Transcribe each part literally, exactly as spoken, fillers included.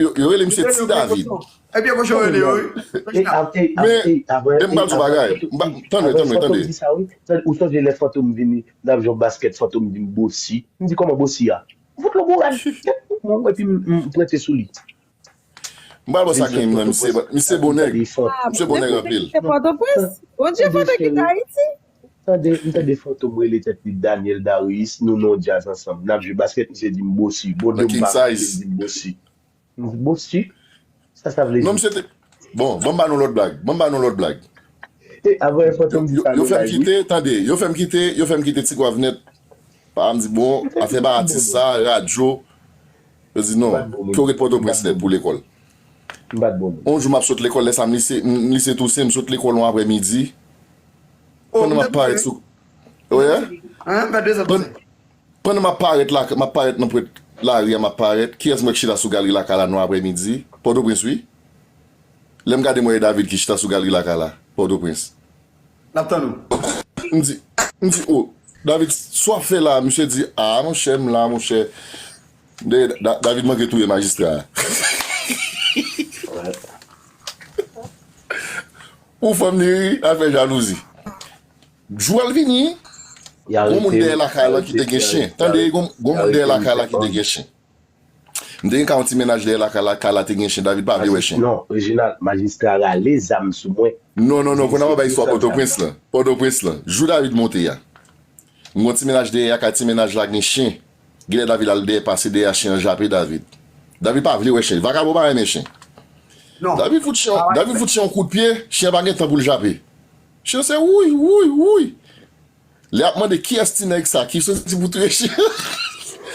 yo, yo rele misye Ti David. Epi kochon rele yo, wi. Men, men m pral di yon bagay. M pa, tande, tande, tande. Ou sonje lè Fantom vini, n ap jwe basket, Fantom di m bosi. M di kòman bosi a? M fout lòt bourad. Mwen, epi m prete sou li. M pral ba sa gen nan misye, misye bon nèg. Misye bon nèg anpil. Pòtoprens. Bondye fè ki Ayiti. Tande, m tande Fantom rele tèt li Daniel Darius, nou nan yon djaz ansanm. N ap jwe basket, misye di m bosi. Bon, m pa di m bosi. M di bosi. Sa sa vle di? Non, misye te. Bon, ban m ba nou lòt blag. Ban m ba nou lòt blag. Yo fè m kite, tande, yo fè m kite, yo fè m kite Ti Gwav nèt. Pa m di, bon, afè ba atis sa, radyo. Yo di, non, ke w ret Pòtoprens nèt pou lekòl. On jou m ap sot lekòl, lè sa m lise, m lise Tousen, m sot lekòl yon aprèmidi. Pandan m ap parèt sou. Wi. Pandan m ap parèt la, m ap parèt nan pwent lari a, m ap parèt. Kiyès m wè k chita sou galri lakay la nan aprèmidi? Pòtoprens, wi. Lè m gade m wè e David ki chita sou galri lakay la, Pòtoprens. N ap tann ou. M di, m di, o, David, sa w ap fè la? Misye di, a, monchè, m la, monchè. David manke touye majistra a. Ou fanm li ri, afè jalouzi. Jou al vini, gon moun dèyè lakay la ki te gen chen. Tande, gon moun dèyè lakay la ki te gen chen. M te gen ka yon ti mennaj dèyè lakay la, kay la te gen chen. David pa vle wè chen. Non, Reginald, majistra rale zam sou mwen. Non, non, non, konn ap bay istwa Pòtoprens lan. Pòtoprens lan. Jou David monte a. M gon ti mennaj dèyè a, kay ti mennaj la gen chen. Genlè David al dèyè, pase dèyè a, chen an jape David. David pa vle wè chen. Vakabon pa renmen chen. David fout chen, David fout chen yon kout pye, chen an pa gen tan pou l jape. Chen se wouy, wouy, wouy. Lè y ap mande kiyès ti nèg sa ki soti pou touye chen.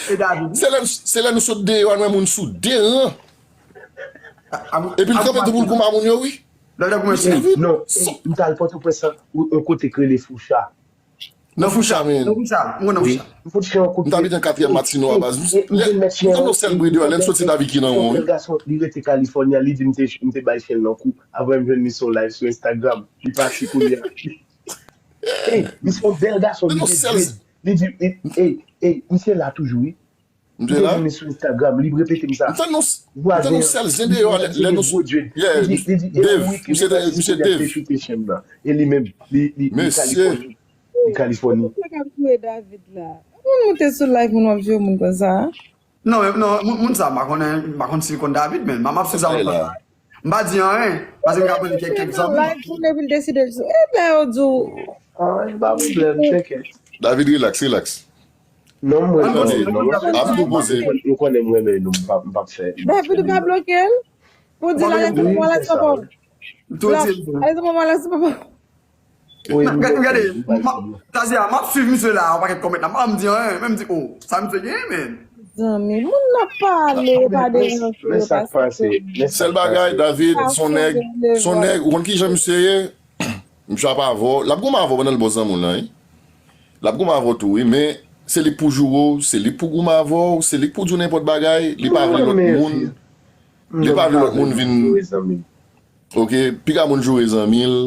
Se lè, se lè nou sot deyò a, nou wè moun sou de ran. Epi l kanpe tou pou l goumen moun yo, wi. Non, m t al Pòtoprens, yon kote k rele Foucha. Nan Foucha, men. Nan Foucha, m konn nan Foucha. M fout chen yon kout pye. M t abite nan katriyèm Matinò a baz. M konn yon sèl bri deyò, lè m soti David ki nan won, wi. Yon bèl gason, li rete California, li di m te, m te bay chen l nan kou. Apre m jwenn li sou yon live sou Instagram. Li pati kounye a. Ey, misye yon bèl gason, li te dread. Li di, ey, ey, misye la toujou, wi. M te la. M te jwenn li sou Instagram, li repete m sa. M tann nou, m tann nou sèl zen deyò a lè, lè nou sou. Yeah, Dave, misye Dave. Te choute chen m nan. E li menm, li, li, li Kalifòni. Li Kalifòni. Mwen k ap joure David la. Moun moute sou live, moun w ap joure moun konsa. Non, non, moun, moun sa, m pa konnen, m pa konn si l konn David, men m ap sou sa. M pa di anyen, paske m ka pran kèk, kèk zanmi. Live moun epi l deside l sou. E lè yo di w. Ah, e pa pwoblèm, tcheke. David, relax, relax. Non, mwen, non, non, non. Ap tou poze. Ou konnen mwen, men non, m p ap fè. David, ou pa bloke l? Pou di l ale sou mwen, ale sou mwen. Tou ti. Ale sou mwen, ale sou mwen. Gade, gade, Tazia, m ap swiv misye la, yon pakèt kòmèt la, m pa janm di anyen, men m di, o, sa misye genyen, men. Zanmi, moun nan pale, pa deranje yo, pa site. Sèl bagay, David, se yon nèg, se yon nèg, ou konn kijan misye ye? Misye ap avè w, l ap goumen avè w pandan l bon zanmi w lan, wi. L ap goumen avè w tou, wi, men se li k pou joure w, se li k pou goumen avè w, se li k pou di w nenpòt bagay, li pa vle lòt moun. Li pa vle lòt moun vin. Ok, piga moun joure zanmi l.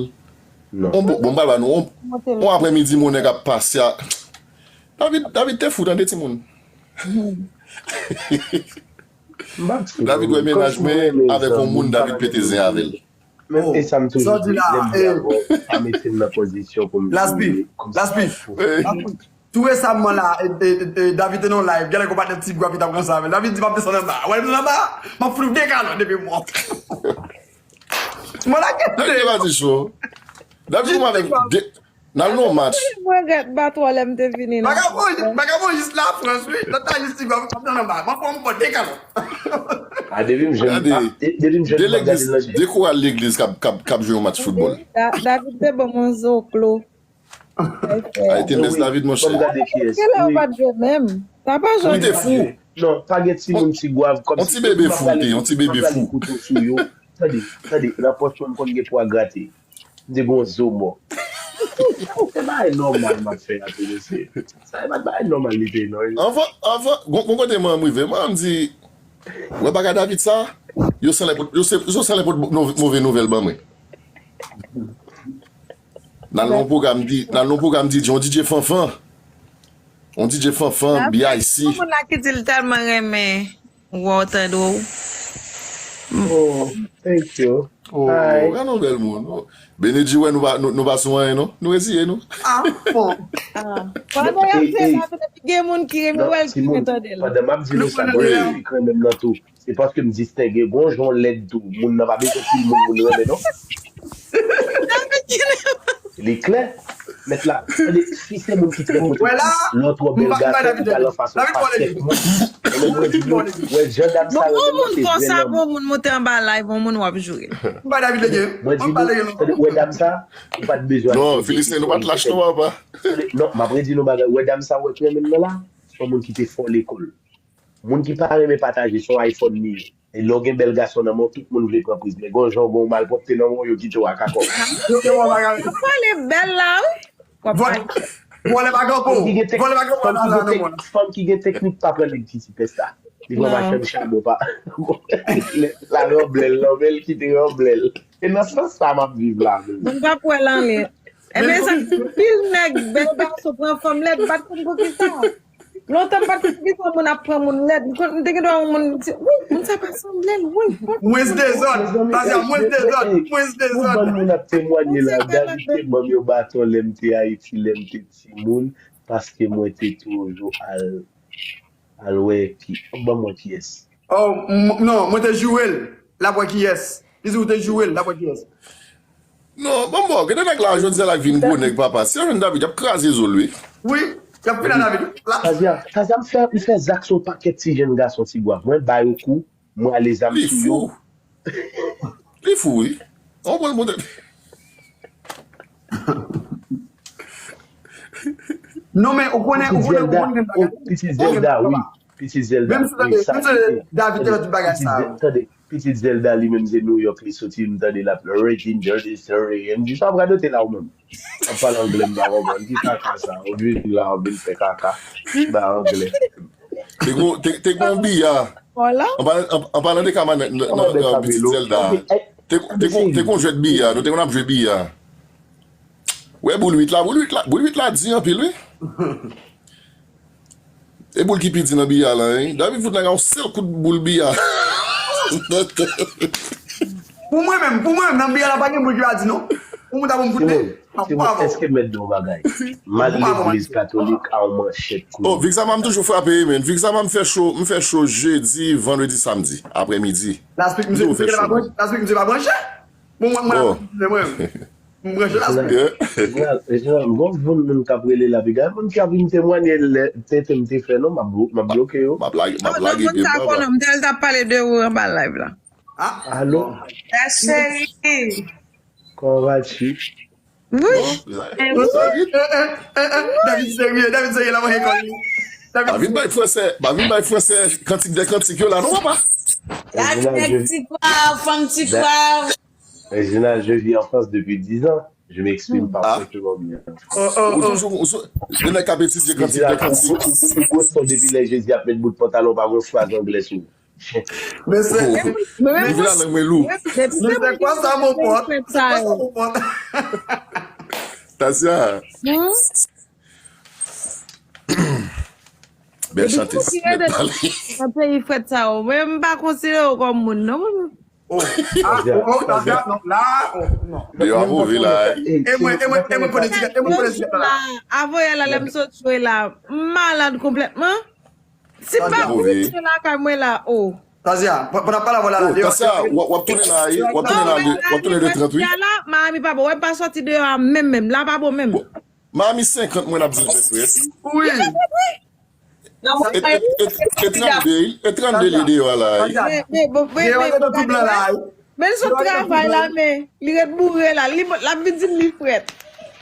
Bon, m pral ba nou. On aprèmidi, mon nèg ap pase a. David, David te fou, tande, timoun. David wè mennaj mwen avèk yon moun, David pete zen avè l. Men e sa m toujou di, lè m di avè w, pa mete m nan pozisyon pou m joure kòmsi m ap fou. Tou resaman la, David te nan yon live, genlè gon patnè Ti Gwav ki t ap ranse avè l. David di, m ap desann anba. W ap desann anba? M ap fout ou de kalòt depi m wè w. Mwen lage. David pa di cho. David kòman avèk de. N al nan yon match. Mwen regrèt batwa lè m te vini nan. Vagabon jis Lafrans, wi. Lòt la jis Ti Gwav, m ap desann anba. M ap fè yon bòt de kalòt. A, depi m jwenn, depi m jwenn, de legliz, de koral legliz k ap, k ap, k ap jwe yon match foutbòl. David te ban mwen zoklo. Ay, te mès David, monchè. Ban m gade kiyès. Kèlè yo pa t jwe menm? Sa pa jwe. Li te fou. Non, pa gen timoun Ti Gwav kòmsi. Yon ti bebe fou li te, yon ti bebe fou. Tande, tande, nan pòch mwen m konn gen pwa grate. M te gen yon zo mò. Se bagay nòmal m ap fè a tou, mesye. Sa e pa t bagay nòmal li te ye, non. Anvan, anvan, gon, gon kote mwen m rive, mwen m di, wè bagay David sa, yo sanlè pot, yo se, yo sanlè pot move, move nouvèl ban mwen. N al nan yon pwogram di, n al nan yon pwogram di, yon D J Fanfan. Yon D J Fanfan, B I C. Gon moun la ki di l tèlman renmen wè w, tande w. Oh, thank you. Oh, Hi. Gade yon bèl moun. Oh. Benedji wè nou pa, nou, nou pa sou anyen, non? Nou reziye nou. Ah, bon. Ah. Pandan y ap fè sa, gen moun ki renmen wè l ki renmen tande l. Pandan m ap di nou sa, mwen menm ki renmen m nan tou. Se paske m distenge. Gon jan lèd tou. Moun nan pa bezwen pil moun, moun renmen, non? Li klè. Mèt la. Tande, si se moun ki trè pote, lè w twò bèl gason, ou pral anfas ou pa sèk moun. Mwen di nou, wè jan dam sa Bon, yo bon menm moun se konsa, jèn bon moun monte anba live, bon moun w ap joure. M pa David Lege. Mwen di nou, tande, wè dam sa, ou pa t bezwen Non, achte Filisten, nou pa t lachte w apa. Tande, non, m ap redi nou bagay. Wè dam sa, wè ki renmen m nan la, se yon moun ki te fò lekòl. Moun ki pa renmen pataje, se yon iPhone li ye. E lè w gen bèl gason nan men w, tout moun vle pran priz. Men gon jan w gen yon malpwòpte nan men w, yo kite w ak akò. Yo, yo, yo, bagay. W ap pale bèl la, wi. W ap Vòl-, pale. Vòlè pa gen po. Fanm ki gen tek- Vòlè pa gen po fanm nan ki la gen nan tek- mwen. Fanm ki gen teknik pa pran nèg ki ti pès la. Li pran Non. machann chabon pa. La ranblè l, lanmen l kite ranblè l. E nan sans sa m ap viv la menm. Moun pa pwè l anlè. Ebyen, sa pil nèg, bèl gason pran fanm lèd, bat konn poukisa. Lontan m pa t konn kisa moun ap pran moun lèd. M konn, m te gen dwa yon moun, m di, wi, moun sa pa sanble l, wi. Mwens dezòd. Sa se mwens dezòd. Mwens Yon bann dezòd. moun ap temwanye la. David te ban m yon baton lè m te Ayiti, lè m te timoun, paske mwen te toujou al, al wè ki, ban mwen kiyès. Oh, m- non, mwen te joure l. L ap wè kiyès. Li di ou te joure l, l ap wè kiyès. Non, bon, bon, gen de nèg la, jodi a la vin gwo nèg, papa. Si yo jwenn David, y ap kraze zo l, wi. Wi, y ap fini a David. La, Tazia, Tazia, m fè, m fè zak sou pakèt ti jèn gason Tigwav. Mwen ba yo kou, mwen ale zam Li sou yo. Fou. Li fou, wi. On bon, bon. Non, men ou konnen, ou Pitit konnen, ou Zelda, konnen oh, Pitit Zelda, wi. Pitit Zelda, Menm si wi, tande, sa menm si se- David te fè tande, tout bagay Pitit sa Zel- yo. Tande, Pitit Zelda li menm se New York li soti, m tande l ap reading dirty story. M di sa w radote la ou menm. W ap pale anglè m pa konprann. Ki kaka sa? Ou vin la, ou vin fè kaka. Ba anglè. Te gon, te, te gon biya. Voilà. An palan, an, an palan de kama nan, nan, nan, nan Pitit Zelda. Te, te gon, te gon jwèt biya. Nou te konn ap jwe biya. Wè boul uit la, boul uit la, boul uit la di anpil, wi. E boul ki pi di nan biya la, hein? David fout nèg a yon sèl kout boul biya. Pou mwen menm, pou mwen menm, nan biya la pa gen boul ki pa di non. Pou mwen ta pou m koute. Timoun, èske m mèt di yon bagay? M al legliz katolik a yon manchèt kou. Oh, Vixama m toujou frape, men. Vixama m fè show, m fè show jedi, vandredi, samdi, aprè midi. Last week, msye, msye pa branche. Last week, msye pa branche. Bon, mwen, mwen, mwen, mwen, mwen branche last week. Reginald, Reginald, gon moun moun k ap rele la, piga moun ki ap vin temwanye lè tenten m te fè non, m ap blo- m ap bloke yo. M ap lage, m ap lage pye m papa. Konnen m te al t ap pale de ou anba live la. Ah, Alo, la cheri. Comment vas-tu? Wi. David serye, David serye, la manje kòl li. Pa vin bay fransè, pa vin bay fransè kantik de kantik yo la non papa. Lavi nèg ti kwav, fanm ti kwav. Reginald, je vis en France depuis dix ans. Je m'exprime parfaitement bien. Ou toujou, ou sou, de nèg k ap etidye kantik de kantik. Ou Boston depi lè Jezi ap met bout pantalon pa wè fraz anglè sou. Men se Ou vin a lang mwen lou. Men se kwa sa mon pòt? Kwa sa mon pòt? Tazia. Bèl chante, bèl pale. Nan peyi frèt sa yo, men m pa konsidere w kòm moun non. Oh, ah, oh, oh, Tazia, non, la, oh, non. Deyò a move la. E mwen, e mwen, e mwen konnen ti, e mwen konnen ti la. Avoye la, lè m sot jwe la, m malad konplètman. Si pa pou misye lakay mwen la, oh. Tazia, pou n ap pale avè la, deyò. Tazia, w ap tounen la, w ap tounen la, w ap tounen le trant, wi. Miami pa bon, wè m pa sòti deyò a menm, menm. La pa bon menm. Miami senkant mwen ap di l fè frèt. Wi. E trannde, e trannde li deyò a la. Men bon, men men men sou travay la, men li ret boure la, li l ap vin di m li frèt.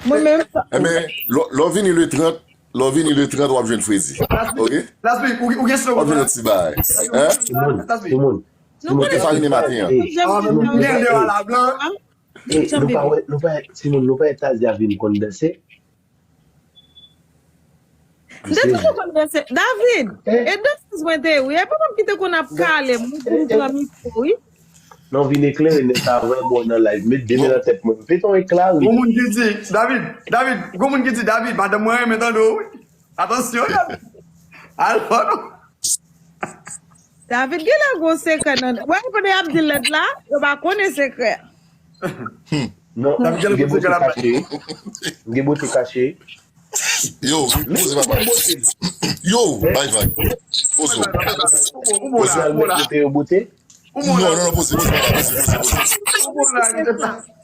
Mwen menm. Enben, lè w vini le trant, lè w vini le trant, w ap jwenn fredi. Ok? Last week, ou gen slogan. W ap jwenn yon ti bagay. Hein? Timoun, timoun. Nou konnen farine maten an. Mwen deyò a la blan. Nou pa wè, nou pa, timoun, nou pa wè Tazia vin konn danse? M te toujou konn danse. David, e dansez mwen te ye, wi. E papa m ki te konn ap kale m, wi, pou m pran mikwo, wi. Non, vin eklere nèg sa vrèman nan live. Met de men nan tèt mwen. Pete yon ekla, wi. Gon moun ki di, David, David, gon moun ki di, David, madanm mwen renmen tande w, wi. Atansyon, David. Alò, non. David genlè gon sekrè nan. Wè, kote y ap di lèd la, yo pa konnen sekrè. Non, m gen bote kache. M gen bote kache. Yo, poze papa. Yo, bay vag. Poze. Poze al met bote yo bote. Non, non, non, poze, poze papa, poze, poze, poze.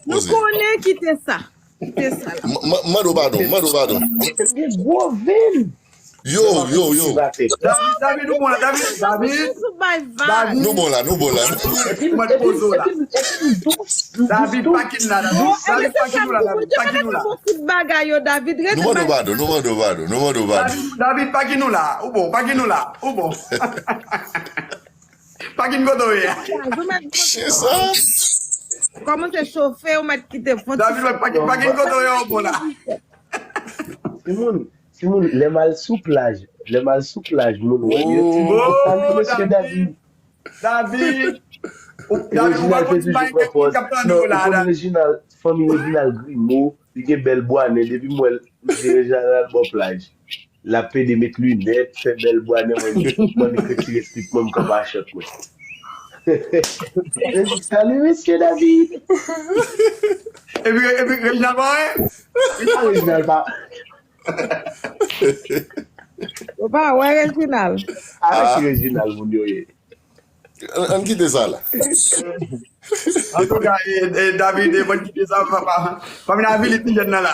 Nou konnen kite sa. Kite sa la. Mande w padon, mande w padon. Gen gwo venn. Yo, yo, yo. David, David, ou bon la, David, David. David. Nou bon la, nou bon la. Epi m, epi m, epi m, epi m dous, m dous, David, dous. Pa kite nou la, David. David, pa kite nou la, David. Pa kite nou la. Tout bagay yo, David, ret. Nou mande w padon, nou mande w padon, nou mande w padon. David, David, pa kite nou la. Ou bon, pa kite nou la. Ou bon. Pa kite kote w ye a. Chen sa. Kòmanse chofe, ou mèt kite fon ti David, pa kite, pa kite kote w ye a, ou bon la. Timoun, timoun, lè m al sou plaj, lè m al sou plaj, moun wè m, yo ti moun kontan wi, mesye David. David. Ou- David, ou pa Reginald te konn ti toujou bagay pran pòz. k ap tande Non, w ou la, konn David. Reginald, fanmi Reginald Grimaud, li gen bèl bwa nen. Depi m wè l, m di Reginald bò plaj. L ap pede met linèt, fè bèl bwa nen, mwen, mwen li retire slip mwen, m kanpe a chòt mwen. Salut, mesye David. Epi, epi Reginald pa wè? Sa Reginald pa. Yo pa wè Reginald. Arèt Reginald, moun yo ye. Ann, ann kite sa la. Antouka, e, e, David, e, mwen kite sa, pa, pa, pa vin avili ti jèn nan la.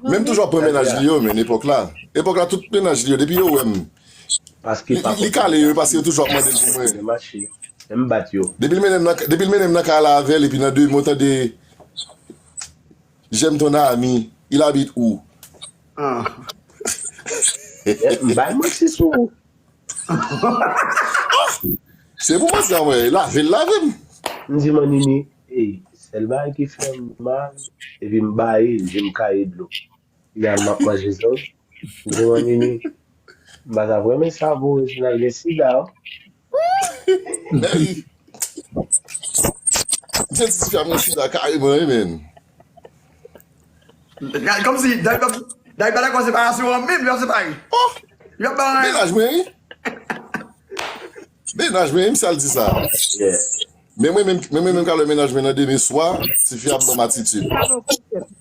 Men m toujou ap pran mennaj li yo, men epòk la. Epòk la, tout mennaj li yo, depi yo wè m. Paske Li, li kale yo, paske yo toujou ap mande l pou mwen. Yo mache. M bat yo. Depi l mennen m nan, depi l mennen m nan kay la avè l, epi nan de mo tande, j'aime ton ami, il habite où? Ah. M bay manti sou ou. Se pou manti a mwen, lave l lave m. M di Manini, ey, sèl bagay ki fè m mal, epi m baye, m di m kaye dlo. Li a m ap manje zòt. M di Manini, m pa t ap renmen sa pou Reginald gen sida, wi. Ey. M santi ti fi a mwen sida kareman, wi, men. Kòmsi, David, David pa dakò separasyon an menm, yo ap separe. Oh! Yo ap bay Mennaj mwen, wi. Mennaj mwen, wi, m sa l di sa. Yeah. Men mwen menm, men mwen menm ka lè mennaj mwen nan demen swa, ti fi a ap ban m atitid.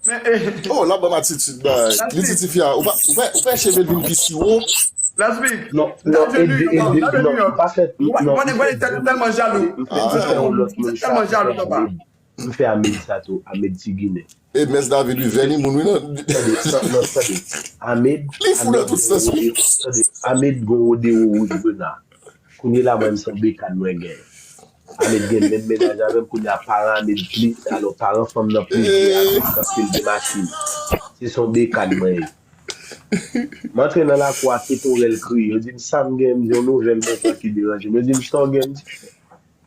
Men, e, Oh, l ap ban m atitid, bay. Li di ti fi a, ou pa, ou pa, ou pa cheve l vin pi siwo. Last week. Non, non, David New York, edve, edve, David New non, York. Pa fè, Ou pa, non, ou pa, ou pa, tèlman jalou. M fè, m fè yon lòt moun Tèlman jalou, papa. M fè Ahmed sa tou, Ahmed Ti Ginen. E mès David, wi, vèni moun, wi, nan. Tande, non, non, tande. Ahmed, Li fou nan tout sans, wi. Tande, Ahmed gon rodeo wouj bena. Kounye la, mwen, m se yon bekàn mwen gen. Ahmed gen menm mennaj avè m, kounye a paran Ahmed plis, alò paran fanm nan plis vle Ahmed paske l gen machin. Se se yon bekàn mwen ye. M antre nan lakou a, se Torel kriye. Yo di m sa m gen, m di yon nouvèl mwen ki deranje m. Yo di m sa w gen, m di,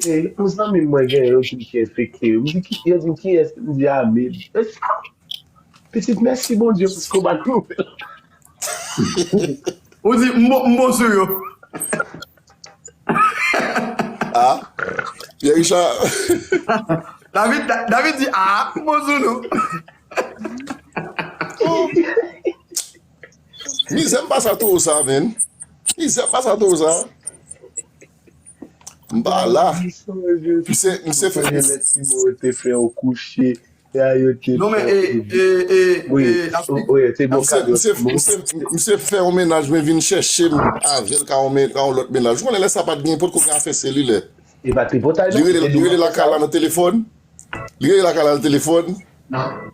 e, yon zanmi m mwen gen, yo di m ki enfekte. Yo di ki, yo di m kiyès, m di Ahmed. Yo di, ah, pitit, mèsi Bondye paske w ba n nouvèl. Ou di, m bon, m bon sou yo. Ah, Pierre Richard. David, Da- David di, ah, m bon sou nou. Mizè m pase a towo sa, menn. Mizè m pase a towo sa. M pa la. Misye, misye fè. Ti mo te fè yon kouche. Ya, yo te Non, men, e, e, e, Wi, e, Last week. Wi, te bon Misye, kado. misye, misye, misye fè yon mennaj, men vin chèche m avè l ka yon men- ka yon lòt mennaj. Ou konnen lè sa pa t gen potko gen afè selilè. E pa tripotay, Li rele, li rele lakay la nan telefòn. Li rele lakay la nan telefòn.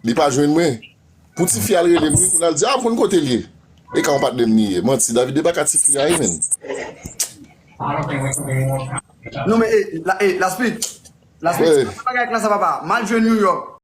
Li pa jwenn mwen. Pou ti fi a l rele m, wi, pou l al di, ah, m konn kote l ye. E ka yon patnè m li ye. Manti, David debake a ti fi a, wi, menn. Non, men, e, la, e, Last week. Last week, Wi. Bagay klas sa, papa. M al jwenn New York.